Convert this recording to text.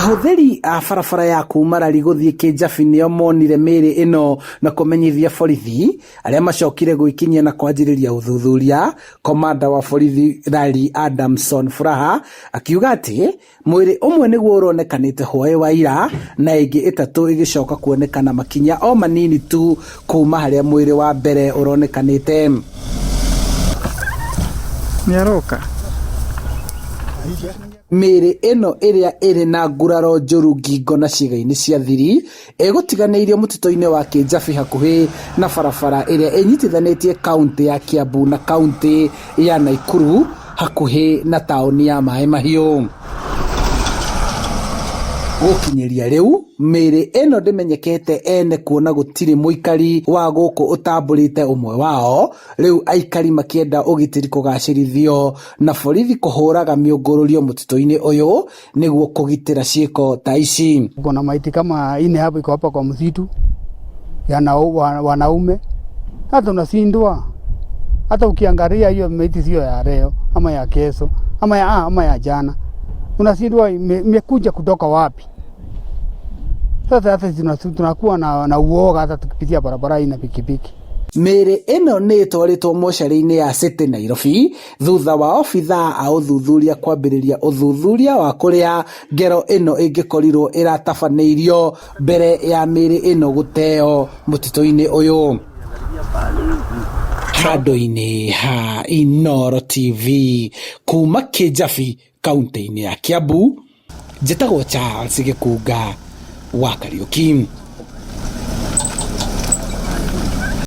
Ahũthĩri a barabara ya kuma Rari gũthiĩ Kĩnjabi nĩo monire mĩĩrĩ ĩno na kũmenyithia borithi arĩa macokire gwĩkinyia na kwanjĩrĩria ũthuthuria. Komanda wa borithi Rari Adamson Furaha akiuga atĩ mwĩrĩ ũmwe nĩguo ũronekanĩte hwaĩ wa ira na ĩngĩ ĩtatũ ĩgĩcoka kuonekana makinya o manini tu kuma harĩa mwĩrĩ wa mbere ũronekanĩte. Nĩaroka. Mĩĩrĩ ĩno ĩrĩa ĩrĩ na nguraro njũru ngingo na ciĩga-inĩ cia thiri ĩgũtiganĩirio mũtitũ-inĩ wa Kĩnjabi hakuhĩ na barabara ĩrĩa ĩnyitithanĩtie kaũntĩ ya Kiambu na kaũntĩ ya Naikuru hakuhĩ na taũni ya Maĩ Mahiũ. Gũkinyĩria rĩu mĩĩrĩ ĩno ndĩmenyekete ene kuona gũtirĩ mũikari wa gũkũ ũtambũrĩte ũmwe wao. Rĩu aikari makĩenda ũgitĩri kũgacĩrithio na borithi kũhũraga mĩũngũrũrio mũtitũ-inĩ ũyũ nĩguo kũgitĩra ciĩko ta ici. Kuna maiti kama ine hapo iko hapa kwa msitu ya wanaume, hata unashindwa. Hata ukiangalia hiyo maiti sio ya leo ama ya kesho ama ya jana, unashindwa imekuja kutoka wapi? Sasa hata tunakuwa na uoga hata tukipitia barabara hii na pikipiki. Mĩĩrĩ ĩno nĩ ĩtwarĩtwo mocarĩ-inĩ ya City Nairobi thutha wa obithaa a ũthuthuria kwambĩrĩria ũthuthuria wa kũrĩa ngero ĩno ĩngĩkorirwo ĩratabanĩirio mbere ya mĩĩrĩ ĩno gũteo mũtitũ-inĩ ũyũ. Handũ-inĩ ha Inooro TV kuma Kĩnjabi kaũntĩ-inĩ ya Kiambu, njĩtagwo Charles Gĩkunga wa Kariũki.